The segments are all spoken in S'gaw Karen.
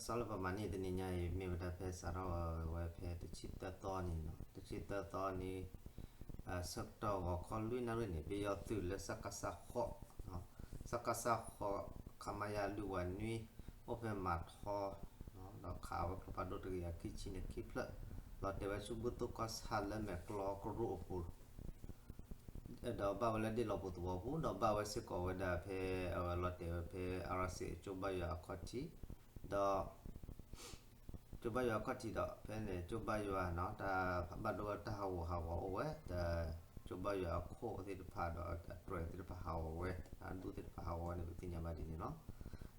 စီၤလၢပမၤန့ၢ်တနံၤညါအံၤ မ့ၢ်ဝဲဒၣ်ဖဲစးထီၣ်ဝဲဖဲတဆံသၢသီန့ၣ်လီၤ. တဆံသၢသီန့ၣ် ဆၢကတီၢ်ဂီၤခီလွံၢ်နၣ်ရံၣ်န့ၣ် ပယီၤသုးလၢ စကစ ဃိး, စကစ ဃိး ခမရ လွံၢ်ဝးနွံ အိၣ်ဖဲမၤထီ ဒီးခးဝဲကျိဖးဒိၣ်တကယၤခံဆံန့ၣ်ခံဖျၢၣ် လီၤတဲာ်ဝဲဆူဘူၣ်သိၣ်ကီၢ်ဆၣ်လၢမဲာ်ကျီကရူၢ်အပူၤ ဒီးဘၣ်ဝဲလၢဒ့ၣ်လီၤပူၤသဝီပူၤ ဒီးဘၣ်ဝဲစ့ၢ်ကီးဝဲဒၣ်ဖဲ အဝဲလီၤတဲာ်ဝဲဖဲ အရစ့း ကၠိဘါယွၤအခီၣ်ထံး ဒီး ကၠိဘါယွၤအခီၣ်ထံးဒီး ဖဲန့ၣ် ကၠိဘါယွၤနီၤ တၢ်ဘၣ်ဒိဝဲတၢ်ဟးဂူာ်ဟးဂီၤအိၣ်ဝဲ ဒီး ကၠိဘါယွၤအခိၣ်သ့ၣ်တဖၣ်ဒီး အတြဲၤသ့ၣ်တဖၣ်ဟးဂီၤဝဲ အဒူၣ်သ့ၣ်တဖၣ်ဟးဂီၤဝဲန့ၣ် ပသ့ၣ်ညါဘၣ်ဒ်န့ၣ်လီၤ.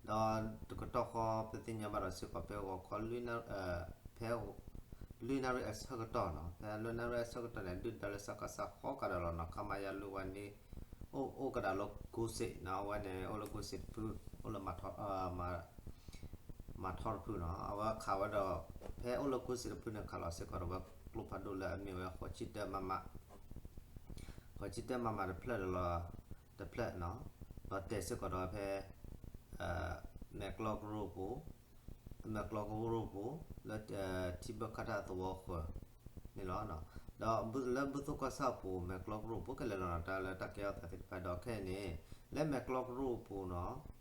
ဒီးတကတီၢ်ဃီ ပသ့ၣ်ညါဘၣ်ဒီးစ့ၢ်ကီးဖဲဂီၤခီ ဖဲ လွံၢ်နၣ်ရံၣ်အဆၢကတီၢ်နီၤ ဖဲလွံၢ်နၣ်ရံၣ်အဆၢကတီၢ်န့ၣ် ဒုၣ်ဒါလၢစကစ ဃိးကဒီးလီၤနီၤ ခမရ လွံၢ်ဝးနွံ အိၣ်ကဒီးလၢကူစ့းနီၤ အဝဲန့ၣ် အိၣ်လၢကူစ့းတဖု အိၣ်လၢ မၤထီတဖုနီၤ အဝဲခးဝဲဒီး ဖဲအိၣ်လၢကူစ့းတဖုန့ၣ် ခးလီၤစ့ၢ်ကီးဒီးဝဲကျိဖးဒိၣ်လၢအမ့ၢ်ဝဲ ဃိးဆံတၢ မမ ဃိးဆံတၢ မမ တဖျၢၣ်ဒီးလီၤ တဖျၢၣ်နီၤ ဒီးတဲာ်စ့ၢ်ကီးဒီးဖဲ မဲာ်ကျီကရူၢ်ပူၤ မဲာ်ကျီကရူၢ်ပူၤ လၢ ထံဘၢခါထၣ်သဝီဃၢၤ န့ၣ်လီၤ. ဒီးလၢဘူၣ်သိၣ်ကီၢ်ဆၣ်အပူၤ မဲာ်ကျီကရူၢ်ပူၤ ခဲလၢာ်လီၤနီၤ တၢ်လၢတၢ်ကဲထီၣ်သးသ့ၣ်တဖၣ်ဒီးခဲအံၤန့ၣ် လၢမဲာ်ကျီကရူၢ်အပူၤနီၤ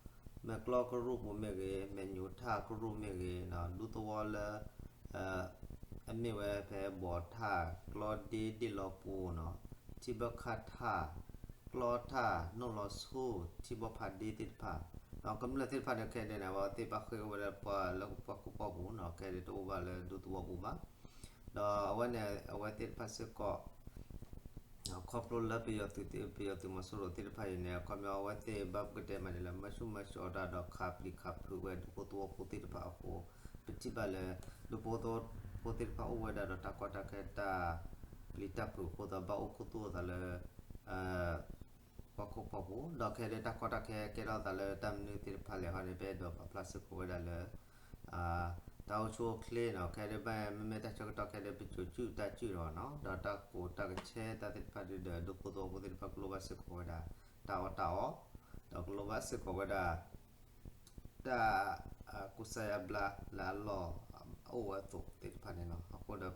မဲာ်ကျီကရူၢ်ပူၤမ့ၢ်ဂ့ၤ မဲာ်ညိၤထၣ်ကရူၢ်မ့ၢ်ဂ့ၤနီၤ ဒူသဝီလၢ အမ့ၢ်ဝဲဖဲဘီးထၣ် ကျီဒ့ဒ့ၣ်လီၤပူၤနီၤ ထံဘၢခါထၣ် ကျီထၣ် နိၣ်လီၤဆူၣ် ထံဘီဖးဒ့သ့ၣ်တဖၣ် ဒီးကမျၢၢ်သ့ၣ်တဖၣ်န့ၣ် ခဲအံၤန့ၣ် အဝဲသ့ၣ်ဘၣ်ဃ့ၢ်အိၣ်ဝဲဒၣ်ပှၤလၢပှၤခိၣ်ပှၢ်ပူၤနီၤ ခဲအံၤတအိၣ်ဘၣ်လၢဒူသဝီပူၤဘၣ် ဒီးအဝဲန့ၣ် အဝဲသ့ၣ်တဖၣ်စ့ၢ်ကီး ခီဖျိလၢပယီၤသုး ပယီၤသုးမီၤစိရိၤသ့ၣ်တဖၣ်အံၤန့ၣ် အခီပညီအဝဲသ့ၣ်ဘၣ်ပကတဲမးန့ၣ်လၢ မၤဆူၣ်မၤစိးတၢ်ဒီး ခးပျံၤခးဖုးဝဲဒူဖိသဝီဖိသ့ၣ်တဖၣ်အဃိ ပထံၣ်ဘၣ်လၢ ဒူဖိသဝီဖိသ့ၣ်တဖၣ်အိၣ်ဝဲဒၣ်ဒီးတၢ်ကီတၢ်ခဲ တၢ်ပျံၤတၢ်ဖုးအဃိသတး ဘၣ်အိၣ်ခူသူၣ်အသးလၢ ပှၤခိၣ်ပှၢ်ပူၤ ဒီးခဲအံၤတၢ်ကီတၢ်ခဲကဲထီၣ်သးလၢတၢ်မနုၤသ့ၣ်တဖၣ်လဲၣ်ဟီန့ၣ် ပအဲၣ်ဒိးပာ်ဖျါစ့ၢ်ကီးဝဲဒၣ်လၢ တၢ်အိၣ်ဆူၣ်အိၣ်ချ့နီၤ ခဲအံၤဒ်ဘၣ် မ့မ့ၢ်တၢ်ဆၢကတီၢ်ခဲအံၤဒ် ပစိာ်စုၣ်တၢ်စုၣ်ဒီးနီၤ ဒီးတၢ်ကိးတၢ်ကဆဲတၢ်သ့ၣ်တဖၣ်ဒ်ဒီး ဒူဖိသဝီဖိသ့ၣ်တဖၣ်ကလိၣ်ဘၣ်စ့ၢ်ကီးဝဲဒၣ် တၢ်အီၣ်တၢ်အီ ဒီးကလိၣ်ဘၣ်စ့ၢ်ကီးဝဲဒၣ် တၢ် ကူစါယါဘျါလၢအလီၢ်အိၣ်ဝဲအသိးသ့ၣ်တဖၣ်န့ၣ်လီၤ. အဃိဒီး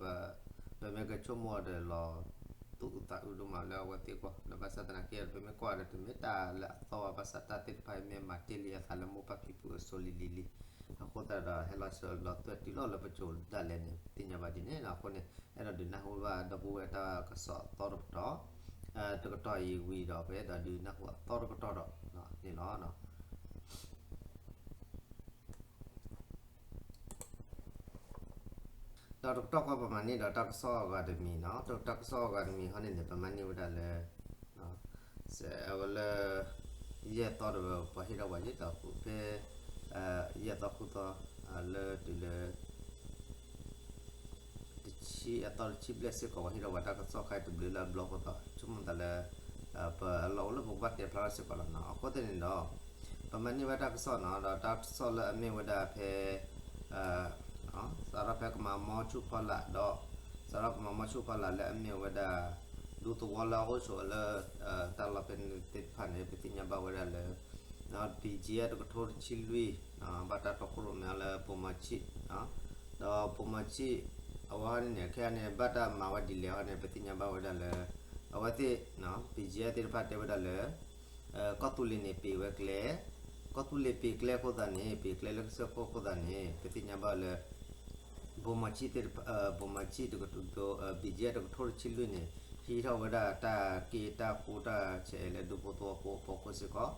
ပမ့ၢ်ကဆိကမိၣ်ဒီးလီၤ သူၣ်အုးသးအုးဒိၣ်မးလၢအဝဲသ့ၣ်အဂီၢ် လၢဘၣ်ဆၣ်သနာ်က့ဒီး ပမ့ၢ်ကွၢ်ဒီး တမ့ၢ်တၢ်လၢအသီဘၣ် ဘၣ်ဆၣ်တၢ်သ့ၣ်တဖၣ်အံၤမ့ၢ်မၤတ့ၢ်လံအသးလၢမိၢ်ပၢ်ဖံဖုအစိၤလံၤလံၤလံၤ အဃိသတးဒီး ဟဲလီၤဆၢလီၤသွဲၣ်တုၤလီၤလၢပစိၤဒၣ်လဲာ်န့ၣ် ပသ့ၣ်ညါဘၣ်ဒ်န့ၣ်လီၤ. အဃိန့ၣ် အဲၣ်ဒိးဒုးနၢ်ဟူဘၣ်ဒီပုၢ်ဝဲၢ်တၢ်ကစီၣ်အသီတပတီၢ် တကတီၢ်အံၤဝံၤဒီး ပအဲၣ်ဒိးဒုးနၢ်ဟူအသီတကတီၢ်ဒီးန့ၣ်လီၤ. ဒီးတကတီၢ်ဃီပမၤန့ၢ်ဒီးတၢ်ကစီၣ်အဂၤတမံၤနီၤ, တၢ်ကစီၣ်အဂၤတမံၤဟီန့ၣ်န့ၣ် ပမၤန့ၢ်ဝဲဒၣ်လၢ အဝဲလၢ ယဲၢ်သီဒီးပှၤဟ့ၣ်ထီၣ်ပှၤယဲၢ်သီဃုဖဲ ယဲၢ်သီဃုသီ လၢတုၤလၢ တဆံအသီတဆံဘျဲၣ်စ့ၢ်ကီး ပှၤဟ့ၣ်ထီၣ်ပှၤတၢ်ကစီၣ်ခါအံၤတဘျုးလၢအဘျီအဃိသတး ဆိကမိၣ်သးလၢ ပလီၢ်အိၣ်လၢပကဘၣ်တဲဖျါထီၣ်စ့ၢ်ကီးလီၤနီၤ. အဃိသတးန့ၣ်ဒီး ပမၤန့ၢ်ဝဲတၢ်ကစီၣ်နီၤ, ဒီးတၢ်ကစီၣ်လၢအမ့ၢ်ဝဲဒၣ်ဖဲ စးထီၣ်ဖဲကမၤမီဆူၣ်ဖီလာ်ဒီး စးထီၣ်ကမၤမီဆူၣ်ဖီလာ်လၢအမ့ၢ်ဝဲဒၣ် ဒူသဝီလၢအအိၣ်ဆိးလၢ တၢ်လီၢ်ဖဲန့ၣ်သ့ၣ်တဖၣ်န့ၣ် ပသ့ၣ်ညါဘၣ်ဝဲဒၣ်လၢ ဒီး ဘီၣ်ကၠံအၣ် တကထိတဆံလွံၢ် ဘၣ်တၢ်တီခိၣ်ရိၣ်မဲအီၤလၢပိာ်မီၤဆံၣ်, ဒီးပိာ်မီၤဆံၣ် အဝဲန့ၣ်န့ၣ် ခဲအံၤန့ၣ် ဘၣ်တၢ်မၤဝဲဒ်လဲၣ်အီၤန့ၣ် ပသ့ၣ်ညါဘၣ်ဝဲဒၣ်လၢ အဝဲသ့ၣ် ဘီၣ်ကၠံအၣ်သ့ၣ်တဖၣ်တဲဝဲဒၣ်လၢ ကီၢ်သူလ့ၤန့ၣ် ပံးဝဲကျဲ, ကီၢ်သူလ့ၤပံးကျဲအဃိသတးန့ၣ် ပံးကျဲလၢကစၢၢ်ခိၣ်အဃိသတးန့ၣ် ပသ့ၣ်ညါဘၣ်လၢ ပိာ်မီၤဆံၣ်သ့ၣ်တဖၣ် ပိာ်မီၤဆံၣ် ဘီၣ်ကၠံအၣ် တကထိတဆံလွံၢ်န့ၣ် ဟံးထီၣ်ဝဲဒၣ်တၢ်က့တၢ်ဃူတၢ်ဆဲးလၢဒူဖိသဝီဖိအဖီခိၣ်စ့ၢ်ကီး,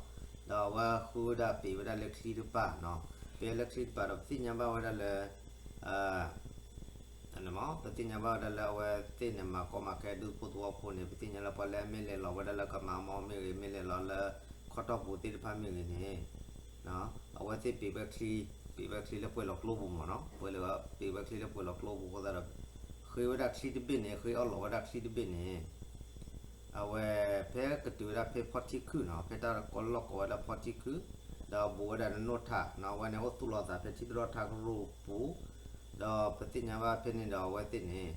ဒီးအဝဲဃုဝဲဒၣ်ပံးဝဲဒၣ်လၢချံတဖၣ်နီၤ, ပံးလၢချံတဖၣ်ဒီး ပသ့ၣ်ညါဘၣ်ဝဲဒၣ်လၢ ပသ့ၣ်ညါဘၣ်ဝဲဒၣ်လၢအဝဲသ့ၣ်န့ၣ် မၤကီမၤခဲဒူဖိသဝီဖိန့ၣ် ပသ့ၣ်ညါလၢပှၤလၢအမ့ၢ်လဲၤလီၤဝဲဒၣ်လၢကမၤမီမ့ၢ်ဂ့ၤ မ့ၢ်လဲၤလီၤလၢခီတီၢ်ပူၤသ့ၣ်တဖၣ်မ့ၢ်ဂ့ၤန့ၣ် အဝဲသ့ၣ်ပံးဝဲချံ, ပံးဝဲချံလၢပှဲၤလီၤကျိပူၤမ့ၢ်နီၤ, ပှဲၤလီၤ ပံးဝဲချံလၢပှဲၤလီၤကျိပူၤအဃိသတးဒီး ဃ့ဝဲဒၣ်ချံတဘ့ၣ်န့ၣ် ဃ့အီၣ်လီၤဝဲဒၣ်ချံတဘ့ၣ်န့ၣ် အဝဲဖဲကတုၤဝဲဒၣ်ဖဲဖီထံခုၣ်နီၤ, ဖဲတၢ်ကီလီၢ်ကိးဝဲဒၣ်ဖီထံခုၣ်, ဒီးဘူးဝဲဒၣ်နနိၣ်ထးနီၤ, အဝဲန့ၣ်အိၣ်သူၣ်လီၤသးဖဲထံသရီၣ်ထးကရူၢ်ပူၤ, ဒီးပသ့ၣ်ညါဘၣ်ဖဲန့ၣ်ဒီးအဝဲသ့ၣ်န့ၣ်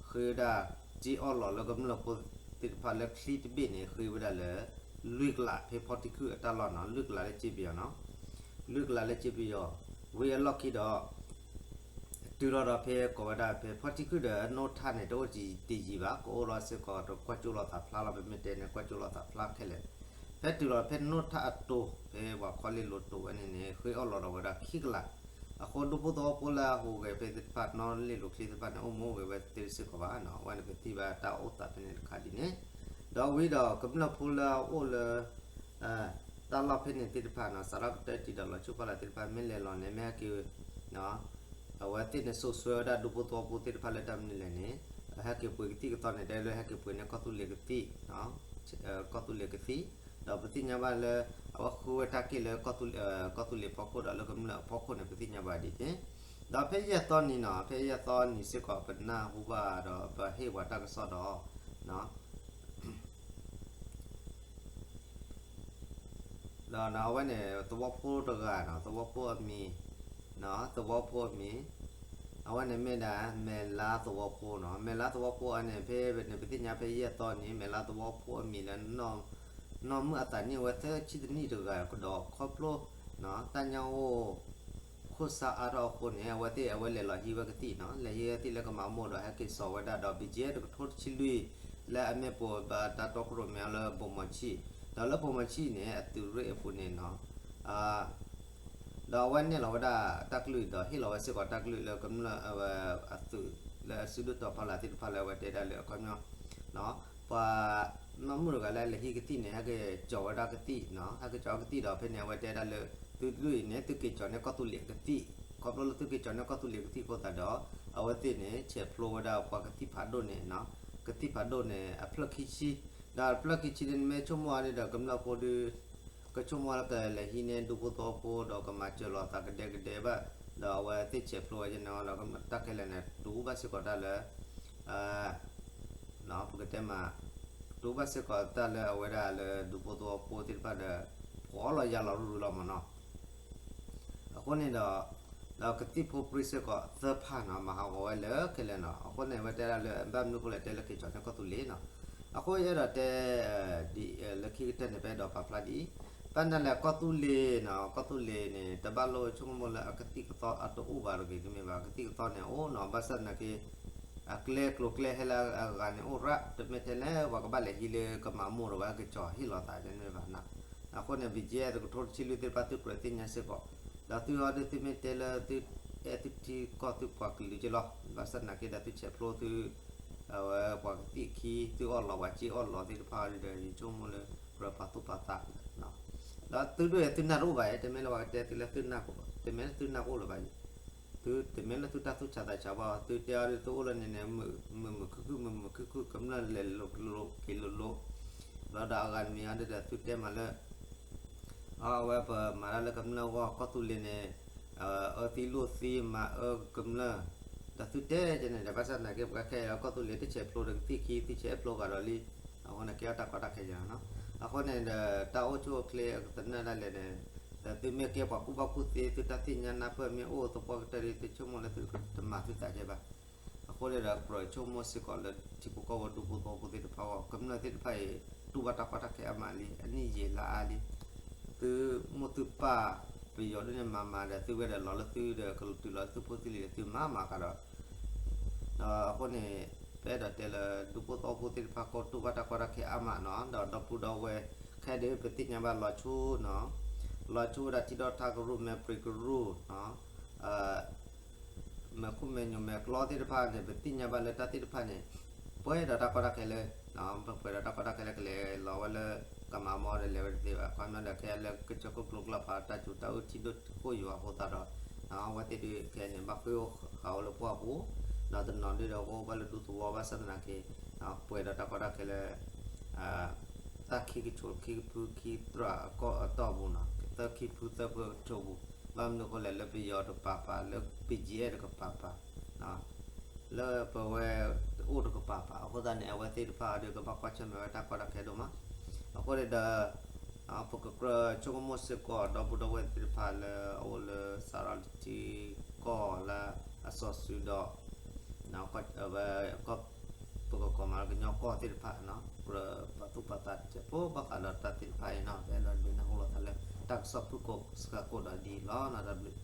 ဃ့ဝဲဒၣ်က့အီၣ်လီၤလၢကမျၢၢ်ဖိသ့ၣ်တဖၣ်လၢချံတဘ့ၣ်န့ၣ် ဃ့ဝဲဒၣ်လၢ လွံၢ်ကလးဖဲဖီထံခုၣ်အတၢ်လီၢ်နီၤ, လွံၢ်ကလးလၢက့ပယီၤနီၤ, လွံၢ်ကလးလၢက့ပယီၤ, ဝံၤအလီၢ်ခံဒီး တုၤလီၤဒီးဖဲကိးဝဲဒၣ်ဖဲဖီထံခုၣ်ဒီးအနိထၣ်န့ၣ် တအိၣ်တယံၤဘၣ်, ကအိၣ်လီၤစ့ၢ်ကီးဒီးကွၢ်ကၠိလီၤသးဖျါလီၤ, ပမ့ၢ်တဲန့ၣ် ကွၢ်ကၠိလီၤသးဖျါခဲလၢာ်. ဖဲတုၤလီၤဖဲနိထၣ်အတိၤ ဖဲပှၤခီလ့ၣ်လိၤတိၤဝဲန့ၣ်န့ၣ် ဃ့အီၣ်လီၤဒီးဝဲဒၣ်ခံကလး. အဃိဒူဖိသဝီဖိလၢအဟူးဂဲၤဖဲသ့ၣ်တဖၣ် နီၣ်လ့ၣ်လိၤချံသ့ၣ်တဖၣ်န့ၣ် အိၣ်မူအိၣ်ဂဲၤဝဲသ့စ့ၢ်ကီးဘၣ်နီၤ. အဝဲန့ၣ်ပထံၣ်ဘၣ်တၢ်အိၣ်သးဖဲန့ၣ်တခါဒ်န့ၣ်, ဒီးဝံၤဒီးကမျၢၢ်ဖိလၢအအိၣ်လၢ တၢ်လီၢ်ဖဲန့ၣ်သ့ၣ်တဖၣ်နီၤ, စးထီၣ်ကတၢၢ်တံၤဒီးလီၤဆူၣ်ဖီလာ်သ့ၣ်တဖၣ် မ့ၢ်လဲၤလီၤန့ၣ် မ့ၢ်ဟဲက့ၤ အဝဲသ့ၣ်န့ၣ်စိာ်ဆှၢဝဲဒၣ်ဒူဖိသဝီဖိသ့ၣ်တဖၣ်လၢတၢ်မနုၤလဲၣ်န့ၣ်, ဟဲက့ၤပှ့ၤကသံၣ်ကသီန့ၣ် တဲလၢဟဲက့ၤပှ့ၤန့ၢ်ကီၢ်သူလ့ၤကသံၣ်, ကီၢ်သူလ့ၤကသံၣ်, ဒီးပသ့ၣ်ညါဘၣ်လၢ အဝဲဃုဝဲတၢ်က့ၢ်လၢ ကီၢ်သူလ့ၤဖီခိၣ်ဒီးလၢကမျၢၢ်အဖီခိၣ်န့ၣ် ပသ့ၣ်ညါဘၣ်ဒ်န့ၣ်, ဒီးဖဲယဲၢ်သီနံၤနီၤ, ဖဲယဲၢ်သီနံၤစ့ၢ်ကီး ပနၢ်ဟူဘၣ်ဒီးပဟ့ၣ်ပှၤတၢ်ကစီၣ်ဒီး ဒီးအဝဲန့ၣ် သဝီဖိတဂၤနီၤ, သဝီဖိအမံၤ, သဝီဖိအမံၤ, အဝဲန့ၣ်မ့ၢ်ဒၣ် မဲၢ်လါသဝီဖိနီၤ. မဲၢ်လါသဝီဖိအန့ၣ် ဖဲန့ၣ် ပသ့ၣ်ညါဖဲယဲၢ်သီန့ၣ် မဲၢ်လါသဝီဖိအမံၤလၢ နီၢ်မုၣ်အသးနံၣ်ဝဲသၢဆံတနံၣ်တဂၤကဒီး ခီဖျိ တၢ်ညၣ်အိၣ် ခိၣ်ဆါအါထီၣ်အဃိန့ၣ် အဝဲသ့ၣ်အဝဲလဲၤလီၤဟံးဝဲကသံၣ်နီၤ, လဲၤဟံးဝဲကသံၣ်လၢကမၤမိၢ်ဒီး ဟဲက့ၤစိာ်ဝဲဒၣ်ဒီး ဘံၣ်ကၠံၣ်အဲၣ် တကထိတဆံလွံၢ် လၢအမ့ၢ်ပိာ်ဘၣ်တၢ်တီခိၣ်ရိၣ်မဲအီၤလၢဘိၣ်မီၤဆံၣ်, ဒီးလၢဘိၣ်မီၤဆံၣ်န့ၣ် အသုးရ့ၣ်အပူၤန့ၣ်နီၤ, ဒီးအဝဲနဲၣ်လီၤဝဲဒၣ်တၢ်ကလုၢ်ဒီးဟ့ၣ်လီၤဝဲစ့ၢ်ကီးတၢ်ကလုၢ်လၢကမျၢၢ်အဝဲအသုးလၢအစုဒုၣ်တီၤဖီလာ်သ့ၣ်တဖၣ်လၢအဝဲတဲဒၣ်လၢအခီပညီ ပှၤနီၢ်မုၣ်တဂၤလၢလဲၤဟံးကသံၣ်န့ၣ် ဟဲက့ၤစိာ်ဝဲဒၣ်ကသံၣ်နီၤ, ဟဲက့ၤစိာ်ကသံၣ်ဒီးဖဲန့ၣ် အဝဲတဲဒၣ်လၢ သုးဒုၣ်အံၤန့ၣ် သုက့ၤစိာ်န့ၢ်ကီၢ်သူလ့ၤကသံၣ်, ခီဖျိလၢသုက့ၤစိာ်န့ၢ်ကီၢ်သူလ့ၤကသံၣ်အဃိသတးဒီး အဝဲသ့ၣ်န့ၣ် ဆဲးဖျိဝဲဒၣ်ပှၤကသံၣ်ဖးဒိၣ်န့ၣ်နီၤ, ကသံၣ်ဖးဒိၣ်န့ၣ် အဖျၢၣ်ခံဆံ, ဒီးအဖျၢၣ်ခံဆံန့ၣ် မ့ၢ်ဆိကမိၣ်အီၤဒီး ကမျၢၢ်ဖိဒုး ကဆိကမိၣ်လၢကလဲၤဟံးန့ၢ်ဒူဖိသဝီဖိဒီး ကမၤစၢၤလိာ်သးကဒဲကဒဲဘၣ်, ဒီးအဝဲသ့ၣ်ဆဲးဖျိဝဲန့ၣ်ဒီး တၢ်ခဲလၢာ်န့ၣ် တူၢ်ဘၣ်စ့ၢ်ကီးတၢ်လၢ ပကတဲမး တူၢ်ဘၣ်စ့ၢ်ကီးတၢ်လၢအဝဲဒၣ်လၢဒူဖိသဝီဖိသ့ၣ်တဖၣ်ဒီး ဖှီၣ်လီၤယာ်လီၤရူၤရူၤလီၤမးနီၤ. အဃိန့ၣ်ဒီး ဒီးကသံၣ်ဖိပြံစ့ၢ်ကီးသၢဖးနီၤ မၤဟးဂီၤဝဲလၢခဲလၢာ်နီၤ. အဃိန့ၣ် အဝဲတဲဒၣ်လၢ ဘၣ်မနုၤအဃိလဲၣ် တဲလၢက့ၤစိာ်န့ၢ်ကီၢ်သူလ့ၤနီၤ. အဃိယအဲၣ်ဒိးတဲ ဒ်လၢခံကတၢၢ်န့ၣ် ပအဲၣ်ဒိးပာ်ဖျါဒ်အံၤ, ဘၣ်နၤလဲၣ် ကီၢ်သူလ့ၤနီၤ, ကီၢ်သူလ့ၤန့ၣ် တဘၣ်လိာ်ဆိကမိၣ်လၢအကသံၣ်ကသီအတအိၣ်ဘၣ်တဂ့ၤ တမ့ၢ်ဘၣ်, ကသံၣ်ကသီန့ၣ်အိၣ်နီၤ, ဘၣ်ဆၣ်သနာ်က့ အကျဲကျိၤကျဲဟဲလၢအဂၤန့ၣ်အိၣ်ရၣ်, တမ့ၢ်ထဲလဲၣ် ပှၤကဘၣ်လဲၤဟံးလၢကမၤမိၢ်ဒီးဝဲက့ၤစိာ်ဟ့ၣ်လီၤသးတမ့ၢ်ဘၣ်နီၤ. အဃိန့ၣ် ဘံၣ်ကၠံၣ်အဲၣ် တကထိတဆံလွံၢ်သ့ၣ်တဖၣ်သုကြၢးသ့ၣ်ညါစ့ၢ်ကီး, ဒီးသုဟီဒုးသုမ့ၢ်တဲလၢသုအဲၣ်သုထံကီၢ်သုပှၤကလုာ်က့လီၤ, ဘၣ်ဆၣ်သနာ်က့ဒီးသုဆဲးဖျိသု အဝဲပှၤကသံၣ်ခံ သုအီၣ်လီၤပှၤစ့အီၣ်လီၤသ့ၣ်တဖၣ်ဒီး ယဆိကမိၣ်လၢ ကြၢးပာ်သူၣ်ပာ်သး ဒီးသုဒိၣ်ယဲ သုနၢ်တအိၣ်ဘၣ်, တမ့ၢ်လၢပှၤကတဲသုလၢသုနၢ်ကအိၣ်ဘၣ်, တမ့ၢ်လၢသုနၢ်ကအိၣ်လၢၤဘၣ်, သုတမ့ၢ်လၢသုတၢ်သူၣ်ဆးသးဆးဘၣ်, သုတဲအီၤဒ်သုအိၣ်လၢန့ၣ်န့ၣ် မုာ်မုာ်ခုၣ်ခုၣ် မုာ်မုာ်ခုၣ်ခုၣ် ကမျၢၢ်လဲၤလိၤလိၤက့ၤလိၤလိၤ, ဒီးဒီးအဂၤတမံၤအီၤဒ်ဒီးသုတဲမးလၢ အဝဲပမၤတၢ်လၢကမျၢၢ်အဂီၢ် ကီၢ်သူလ့ၤန့ၣ် အၢသံလိာ်သံမၤအၢကမျၢၢ်, ဒီးသုတဲကဲန့ၣ်ဒီး ဘၣ်ဆၣ်သနာ်က့ ပှၤခဲအံၤ ကီၢ်သူလ့ၤတဆဲးဖျိဒီးကသံၣ်ခံ သုဆဲးဖျိဃာ်ဒီးလံ, အဃိန့ၣ် ကဲထီၣ်တၢ်ကီတၢ်ခဲယၤနီၤ. အဃိန့ၣ်ဒီး တၢ်အိၣ်ဆူၣ်အိၣ်ချ့အကသနၢၣ်ဒၣ်လဲာ်န့ၣ်, ဒီးသုမ့ၢ်ကဲပှၤကူၣ်ဘၣ်ကူၣ်သ့ သုတၢ်သ့ၣ်ညါနၢ်ပၢၢ်မ့ၢ်အိၣ်သပှၢ်ကတၢၢ်ဒီး သုဆိကမိၣ်လၢသုတမၤသုသးကဲဘၣ်. အဃိန့ၣ်ဒီး ကြၢးဆိကမိၣ်စ့ၢ်ကီးလၢထံဖိကီၢ်ဖိဒူဖိသဝီဖိသ့ၣ်တဖၣ်အဂီၢ်, ကမျၢၢ်သ့ၣ်တဖၣ်အံၤ တူၢ်ဘၣ်တၢ်ကီတၢ်ခဲအါမးလံ, အနံၣ်ယံာ်လါအါလံ, သုမိၢ်သုပၢ်ပယီၤဒ်န့ၣ်မၤမၤဒီး သုဝဲဒီးလီၤလၢသုဒီး ကတုၤလီၤသုဖိသုလံၤဒီးသုမၤမၤဃာ်ဒီး အဃိန့ၣ် ပအဲၣ်ဒိးတဲလၢ ဒူဖိသဝီဖိသ့ၣ်တဖၣ် ကီၢ်တူၢ်ဘၣ်တၢ်ကီတၢ်ခဲအါမးနီၤ, ဒီးဒီပုၢ်ဒီဝဲၢ် ခဲဒုးပသ့ၣ်ညါဘၣ်လီၤဆိနီၤ, လီၤဆိဝဲဒၣ်ထံဒီၣ်ထၢကရူၢ် မဲာ်ပြံးကရူၢ်နီၤ, မဲာ်ခူမဲာ်ညိးမဲာ်ကျီသ့ၣ်တဖၣ်န့ၣ် ပသ့ၣ်ညါဘၣ်လၢတၢ်သ့ၣ်တဖၣ်န့ၣ် ပှဲၤဒီးတၢ်ကီတၢ်ခဲလၢ ပှဲၤဒီးတၢ်ကီတၢ်ခဲလၢကလဲၤလီၤဝဲလၢ ကမၤမီဒီးလဲၤဝဲတသ့ဘၣ်. ခီပညီဒီး ခဲလၢကစၢၢ်ခိၣ်ကျိကျၢ်ဖးတၢ်စူၤတၢ်အုၣ်ထံဒိၣ်ခိၣ်ယွၤအဃိသတးဒီး အဝဲသ့ၣ်ဒုးခဲအံၤန့ၣ် ဘၣ်ဃ့ၢ်အိၣ်ဃာ်အိၣ်လၢပှၢ်ပူၤ, ဒီးတနီၤဒုးဒီးကအိၣ်ဘၣ်လၢဒူသဝီဘၣ်ဆၣ်သနာ်က့ ပှဲၤဒီးတၢ်ကီတၢ်ခဲလၢ တၢ်ခံကထိခံဖုခံသရၣ်အကီၢ်အတီၢ်ပူၤနီၤ, သၢခံဖုသၢဖုအကထိပူၤ, ဘၣ်မနုၤအဃိလဲၣ် လၢပယီၤတကပၤပၤ လၢ ပီၣ်ကၠံၣ်အဲၣ် တကပၤပၤ လၢပဝဲအိၣ်တကပၤပၤ အဃိသတးန့ၣ် အဝဲသ့ၣ်တဖၣ်အံၤဒီးကဘၣ်ကွၢ်ဆၢၣ်မဲာ်ဝဲတၢ်ကီတၢ်ခဲဒိၣ်မး. အဃိန့ၣ်ဒီး ပကကြၢးဆိကမိၣ်စ့ၢ်ကီး ဒီပုၢ်ဒီဝဲၢ်သ့ၣ်တဖၣ်လၢအအိၣ်လၢစးထီၣ်လၢထံကီၢ်လၢအစီၤစုၤဒီး ဝဲ ပကကိးမးလၢကညီကီၢ်သ့ၣ်တဖၣ်နီၤ, ကြၢးပာ်သူၣ်ပာ်သးတစဲးဖိဘၣ်ဃးဒီးတၢ်သ့ၣ်တဖၣ်အံၤနီၤ, ပအဲၣ်ဒိးဒုးနၢ်ဟူလိာ်သးလၢ တၢ်ကစီၣ်ဖုၣ်ကိာ်စှၤကိာ်ဒီးဒ်အံၤလီၤနီၤ, တၢ်ဘျုး